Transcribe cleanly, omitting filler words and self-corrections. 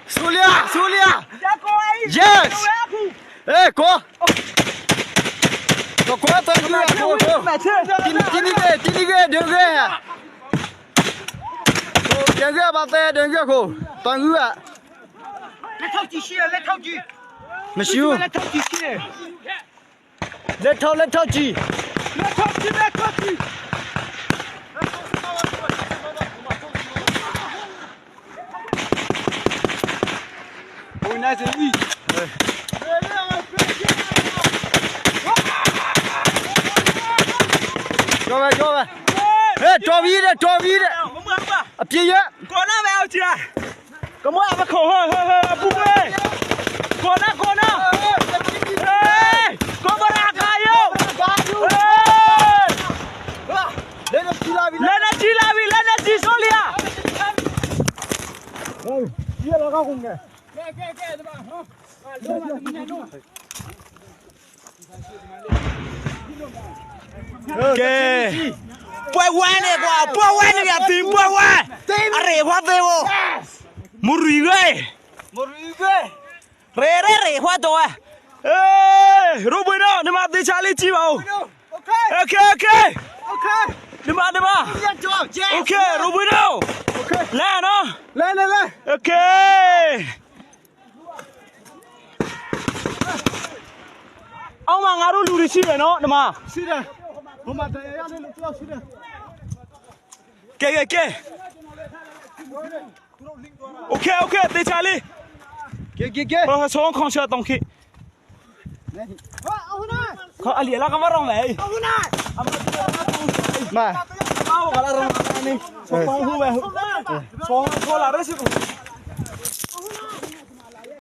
Sulia, Sulia. Yes. Eh, ko. Ko ko ta ni ko ko. Tini tini ge, tini ge, de ge. Ko de ge ba te de ge ko. Tan gu a. လက်ထောက်ကြည့်ရှိရလက်ထောက်ကြည့် မရှိဘူး လက်ထောက်ကြည့်ရှိရ လက်ထောက်လက်ထောက်ကြည့် လက်ထောက်ကြည့်လက်ထောက်ကြည့် ဟိုနိုင်စင်ကြီးကျော်ပဲကျော်ပဲဟဲ့တော်ပြီတဲ့တော်ပြီတဲ့ မမပါ အပြည့်ရ ကောနာပဲအောင်ချာကမောအမခေါ်ဟဟဟပူပဲကောနာကောနာဟေးကောဘရာကာယောဟေး လက်တော့ကြည့်လာပြီ လက်နဲ့ကြီးလာပြီလက်နဲ့ကြီးဆိုလျာ ကြည့်လာကောက်ကုန်ကဲ ကဲပွဲဝမ်းနေကွာပွဲဝမ်းနေရတင်ပွဲဝမ်းအရေဘသေးဘောမူရီဂဲ မရီကဲ ရေရေရေဟွာတော့အေးရူဘီနော်ဒီမှာတေချာလေးကြည့်ပါဦး โอเค โอเคโอเค โอเค ဒီမှာဒီမှာ ရကြောက်ကျဲ โอเคရူဘီနော် โอเค လာနော် လဲလဲလဲ โอเคအောင်မငါတို့လူတွေရှိတယ်နော်ဒီမှာ ရှိတယ်ဘုမတရားရတယ်လို့ကြောက်ရှိတယ် ကဲကဲကဲโอเคโอเคတေချာလေး ကဲကဲကဲ ဟောဆောင်းခေါင်ချတောင်းခိ ဟာအောင်နာ ခေါအလီလာကမရောင်းလေ အောင်နာမ အော်ကလာရောင်းနေဆောင်းဟူပဲဆောင်းခေါ်လာရရှိဘူး ဟ